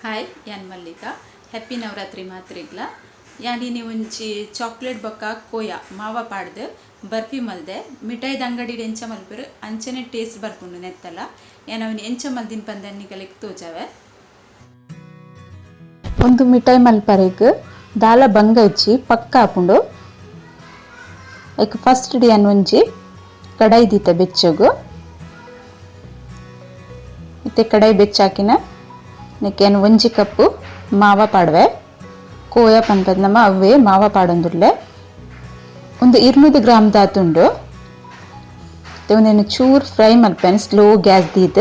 Hi, ಯಾನ್ Mallika. Happy Navratri ಮಾತ್ರಿಗ್ಲ. ಯಾನಿನಿ ಒಂಜಿ chocolate ಬೊಕ್ಕ ಕೋಯಾ ಮಾವ ಪಾಡ್ದು ಬರ್ಫಿ ಮಲ್ದೆ. ಮಿಠಾಯಿದ ಅಂಗಡಿ ಎಂಚ ಮಲ್ಪೆರು ಅಂಚನೆ ಟೇಸ್ಟ್ ಬರ್ಪುಂಡು ನೆತ್ತಲ. ಯಾನ್ ಅವನಿ ಎಂಚ ಮಲ್ದಿನ ಪಂದ್ ನಿಕಲೆಗ್ ತೋಜಾವೆ. ಒಂದು ಮಿಠಾಯಿ ಮಲ್ಪರೆಗ್ ದಾಲ ಬಂಗ ಇಜ್ಜಿ ಪಕ್ಕ ಆಪುಂಡು. ಐಕ್ ಫಸ್ಟ್ ಡಿ ಒಂಜಿ ಕಡಾಯಿ ದೀತ ಬೆಚ್ಚಗು. ಇತ್ತೆ ಕಡಾಯಿ ಬೆಚ್ಚಾಕಿನ ನೆಕ್ಕೆ ಒಂಜಿ ಕಪ್ಪು ಮಾವ ಪಾಡುವೆ. ಕೋಯ ಪನ್ಪದ ನಮ್ಮ ಅವೇ ಮಾವ ಪಾಡೊಂದುಲ್ಲೆ. ಒಂದು 200 ಗ್ರಾಮ್ ದಾತುಂಡು. ಒಂದೇನು ಚೂರು ಫ್ರೈ ಮಲ್ಪೆನ್ ಸ್ಲೋ ಗ್ಯಾಸ್ ದೀದ್.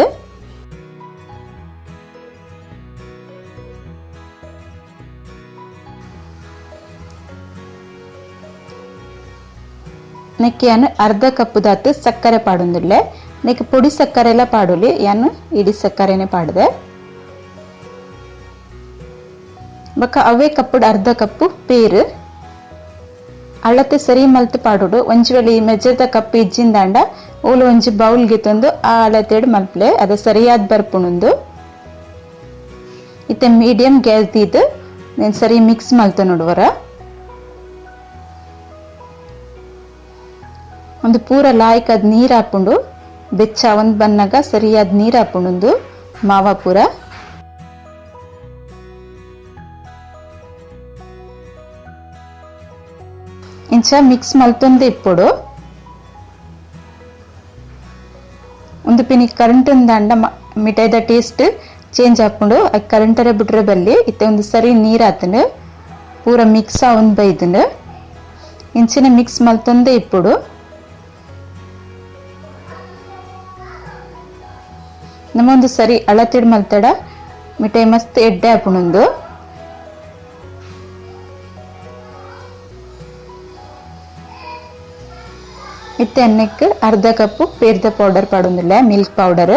ನೆಕ್ಕೆ ಯಾನು ಅರ್ಧ ಕಪ್ಪು ದಾತು ಸಕ್ಕರೆ ಪಾಡೊಂದುಲ್ಲೆ. ನೆಕ್ಕೆ ಪೊಡಿ ಸಕ್ಕರೆ ಎಲ್ಲ ಪಾಡೊಲಿ, ಯಾನು ಇಡೀ ಸಕ್ಕರೆನೆ ಪಾಡ್ದೆ. ಬೊಕ್ಕ ಅವೇ ಕಪ್ಪುಡು ಅರ್ಧ ಕಪ್ಪು ಪೇರು ಅಳತೆ ಸರಿ ಮಲ್ತ್ ಪಾಡೋಡು. ಒಂಜಿ ವೇಳೆ ಈ ಮೆಜರ್ದ ಕಪ್ಪು ಇಜ್ಜಿಂದಾಂಡ ಓಲು ಒಂಜಿ ಬೌಲ್ ಗೆತ್ತೊಂದು ಆ ಅಳತೆಡ್ ಮಲ್ಪ್ಲೆ, ಅದು ಸರಿಯಾದ ಬರ್ಪುಣುಂದು. ಇತ್ತೆ ಮೀಡಿಯಂ ಗ್ಯಾಸ್ ದೀದ್ నేను ಸರಿ ಮಿಕ್ಸ್ ಮಲ್ತ ನೋಡುವರ. ಒಂದು ಪೂರ ಲಾಯ್ಕ್ ಅದ್ ನೀರ್ ಹಾಪುಂಡು. ಬೆಚ್ಚ ಒಂದ್ ಬನ್ನಾಗ ಸರಿಯಾದ ನೀರ್ ಹಾಪುಂಡು ಮಾವ ಪೂರ. ಇಂಚ ಮಿಕ್ಸ್ ಮಲ್ತೊಂದು ಇಪ್ಪೊಡು. ಒಂದು ಪಿನಿ ಕರೆಂಟ್ ದಂಡ ಮಿಠಾಯಿದ ಟೇಸ್ಟ್ ಚೇಂಜ್ ಆಪುಂಡು. ಅದು ಕರೆಂಟರೆ ಬಿಟ್ರೆ ಬಲ್ಲಿ. ಇತ್ತೆ ಒಂದು ಸರಿ ನೀರ್ ಆತಂಡು ಪೂರ ಮಿಕ್ಸ್ ಆವೊಂದು ಬೈದುಂಡು. ಇಂಚಿನ ಮಿಕ್ಸ್ ಮಲ್ತೊಂದೇ ಇಪ್ಪೊಡು. ನಮ್ಮೊಂದು ಸರಿ ಅಳತಿಡ್ ಮಲ್ತಡ ಮಿಠಾಯಿ ಮಸ್ತ್ ಎಡ್ಡೆ ಆಪುಂಡು. ಇತ್ತೆ ಅನ್ನಕ್ಕೆ ಅರ್ಧ ಕಪ್ಪು ಪೇರ್ದ ಪೌಡರ್ ಪಾಡೊಂದಿಲ್ಲ, ಮಿಲ್ಕ್ ಪೌಡರ್.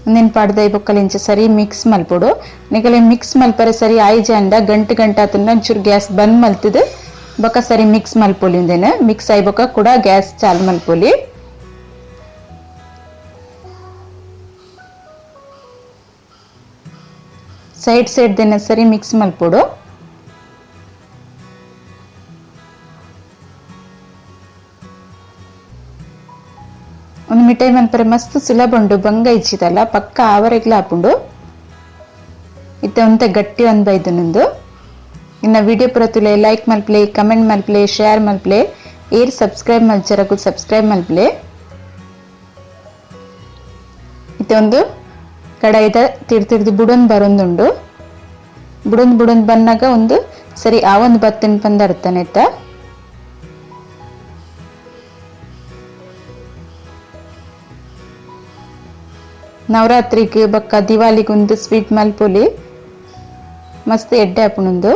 ಒಂದೇನು ಪಾಡ್ದ ಬೊಕ್ಕಲ ಇಂಚ ಸರಿ ಮಿಕ್ಸ್ ಮಲ್ಪೊಡು. ನಿಕಲೆ ಮಿಕ್ಸ್ ಮಲ್ಪರೆ ಸರಿ ಆಯ್ಜ ಅಂಡ ಗಂಟೆ ಗಂಟೆ ಆತಂಡ ಒಂಚೂರು ಗ್ಯಾಸ್ ಬಂದ್ ಮಲ್ತದ ಬೊಕ್ಕ ಸರಿ ಮಿಕ್ಸ್ ಮಲ್ಪೊಲಿ. ಒಂದೇನು ಮಿಕ್ಸ್ ಆಯ್ ಬೊಕ್ಕ ಕೂಡ ಗ್ಯಾಸ್ ಚಾಲು ಮಲ್ಪೊಲಿ. ಸೈಡ್ ಸೈಡ್ ದಿನ ಸರಿ ಮಿಕ್ಸ್ ಮಲ್ಪೊಡು. ಒಂದು ಮಿಠಾಯಿ ಮನ್ಪರೆ ಮಸ್ತ್ ಸುಲಭ ಉಂಡು, ಬಂಗ ಇಜ್ಜಿದಲ್ಲ ಪಕ್ಕ ಆವರೆಗ್ಲ ಆಪುಂಡು. ಇತ್ತೆ ಒಂತೆ ಗಟ್ಟಿ ಒಂದ್ ಬೈದು. ಇನ್ನ ವಿಡಿಯೋ ಪೂರ ತುಲೆ ಲೈಕ್ ಮಲ್ಪ್ಲೆ, ಕಮೆಂಟ್ ಮಲ್ಪ್ಲೆ, ಶೇರ್ ಮಲ್ಪ್ಲೆ, ಏರ್ ಸಬ್ಸ್ಕ್ರೈಬ್ ಮಲ್ಚರಕು ಸಬ್ಸ್ಕ್ರೈಬ್ ಮಲ್ಪ್ಲೆ. ಇತ್ತೆ ಒಂದು ಕಡಾಯಿದ ತಿರ್ದು ಬುಡೊಂದು ಬರೊಂದುಂಡು. ಬುಡೊಂದು ಬುಡೊಂದು ಬನ್ನಾಗ ಒಂದು ಸರಿ ಆ ಒಂದು ಬತ್ತಿನ ಪಂದ ಅರ್ಥನೆತ್ತ. ನವರಾತ್ರಿಗೆ ಬೊಕ್ಕ ದಿವಾಲಿಗೆ ಒಂದು ಸ್ವೀಟ್ ಮಲ್ಪೊಲಿ, ಮಸ್ತ್ ಎಡ್ಡೆ ಆಪುಂಡು.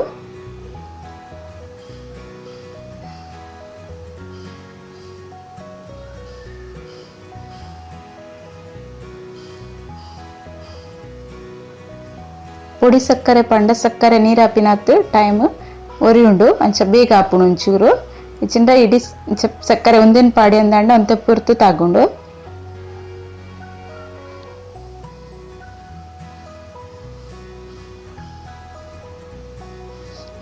ಪೊಡಿ ಸಕ್ಕರೆ ಪಂಡ ಸಕ್ಕರೆ ನೀರು ಹಾಪಿನಾತ್ ಟೈಮ್ ಒರಿ ಉಂಡು, ಅಂಚ ಬೇಗ ಆಪುಂಡು ಒಂಚೂರು. ಇಚ್ಚಿಂಡ ಇಡೀ ಸಕ್ಕರೆ ಒಂದೇನು ಪಾಡಿ ಅಂದಾಂಡ ಅಂತೆ ಪುರ್ತು ತಾಗುಂಡು.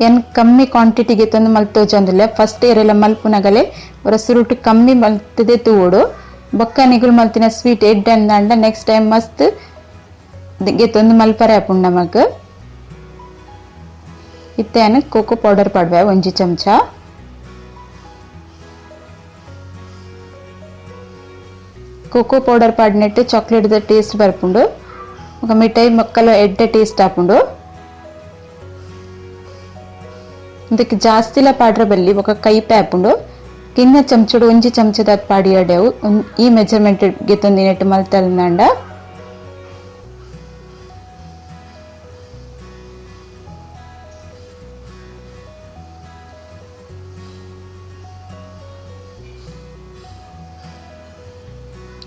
ಏನ್ ಕಮ್ಮಿ ಕ್ವಾಂಟಿಟಿಗೆ ತಂದು ಮಲ್ತೋಜಂದಿಲ್ಲ. ಫಸ್ಟ್ ಇಯರ್ ಎಲ್ಲ ಮಲ್ಪುನಗಲೆ ಅವರ ಸುರುಟು ಕಮ್ಮಿ ಮಲ್ತದೆ ತೂವೋಡು. ಬೊಕ್ಕ ನಿಗುಲ್ ಮಲ್ತಿನ ಸ್ವೀಟ್ ಎಡ್ಡೆ ಅಂದಾಂಡ ನೆಕ್ಸ್ಟ್ ಟೈಮ್ ಮಸ್ತ್ ಗೆತ್ತೊಂದು ಮಲ್ಪರೆ ಆಪುಂಡು ನಮಕ್. ಇತ್ತೆ ಕೋಕೋ ಪೌಡರ್ ಪಾಡುವೆ ಒಂಜಿ ಚಮಚ. ಕೋಕೋ ಪೌಡರ್ ಪಾಡಿನೆಟ್ಟು ಚಾಕ್ಲೇಟ್ the taste ಬರ್ಪುಂಡು. ఒక ಮಿಠಾಯಿ ಮೊಕ್ಕಲ ಎಡ್ಡೆ ಟೇಸ್ಟ್ ಆಪುಂಡು. ಇದಕ್ಕೆ ಜಾಸ್ತಿಲ ಪಾಡ್ರ ಬಲ್ಲಿ ఒక ಕೈಪೆ ಆಪುಂಡು. ಕಿನ್ನ ಚಮಚಡು ಒಂಜಿ ಚಮಚದ ಪಾಡಿ ಅಡೆವು ಈ ಮೆಜರ್ಮೆಂಟ್ ಗೆತ್ತೊಂದಿನೆಟ್ಟು ಮಲ್ತಲ್ನಾಂಡ.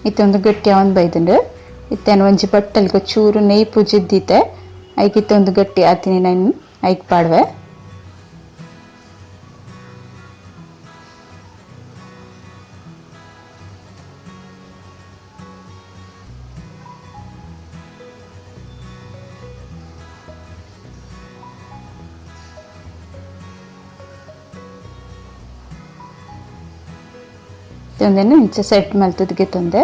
ಇತ್ತೊಂದು ಗಟ್ಟಿ ಒಂದು ಬೈದುಂಡು. ಇತ್ತೇನು ಒಂಜಿ ಬಟ್ಟಲ್ಗೆ ಚೂರು ನೆಯ್ ಪೂಜಿದ್ದೀತೆ ಐಕ್ ಇತ್ತೊಂದು ಗಟ್ಟಿ ಆತಿನಿ ನಾನು ಐಕ್ ಪಾಡುವೆ. ಒಂದೇನು ಇಂಚ ಸೆಟ್ ಮಲ್ತದ ಗೆತ್ತೊಂದೆ.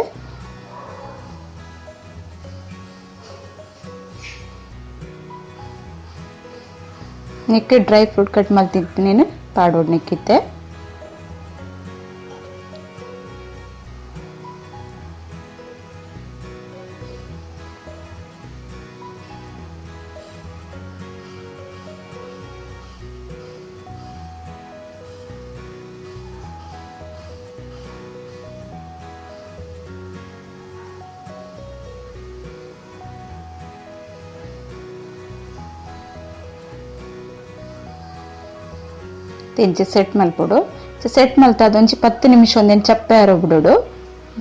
ನೆಕ್ಕೆ dry fruit cut ಮಲ್ತಿದ್ದೀನಿ ಪಾಡೋಡು ನೆಕ್ಕಿತ್ತೆ. ಇಂಚೆ ಸೆಟ್ ಮಲ್ಪೊಡು. ಸೆಟ್ ಮಲ್ತ ಅದೊಂಜಿ 10 ನಿಮಿಷ ಒಂದೇನು ಚಪ್ಪೆ ಆರೋ ಬಿಡೋಡು.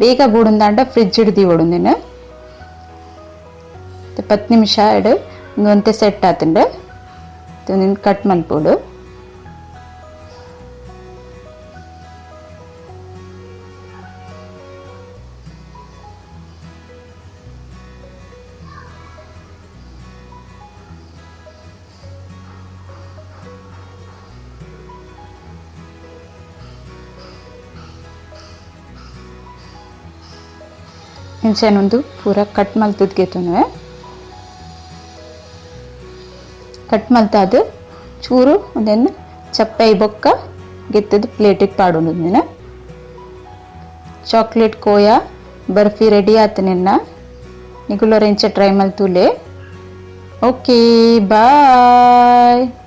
ಬೇಗ ಬೂಡುಂದಾಂಡ ಫ್ರಿಜ್ ಹಿಡ್ದು ನೀನು 10 ನಿಮಿಷ ಇಡು ಒಂತೆ ಸೆಟ್ ಆತಂಡು ಕಟ್ ಮಲ್ಪೊಡು. ಇಂಚೆನೊಂದು ಪೂರ ಕಟ್ ಮಲ್ತದ ಗೆತೊನುವೆ. ಕಟ್ ಮಲ್ತಾದ್ ಚೂರು ಒಂದೆನ್ ಚಪ್ಪೆ ಬೊಕ್ಕ ಗೆತ್ತದ ಪ್ಲೇಟಿಗೆ ಪಾಡೋದು. ನೀನು ಚಾಕ್ಲೇಟ್ ಕೋಯಾ ಬರ್ಫಿ ರೆಡಿ ಆತ ನಿನ್ನ. ನಿಗುಲೋರ ಇಂಚ ಟ್ರೈ ಮಲ್ತುಲೆ. Okay, bye.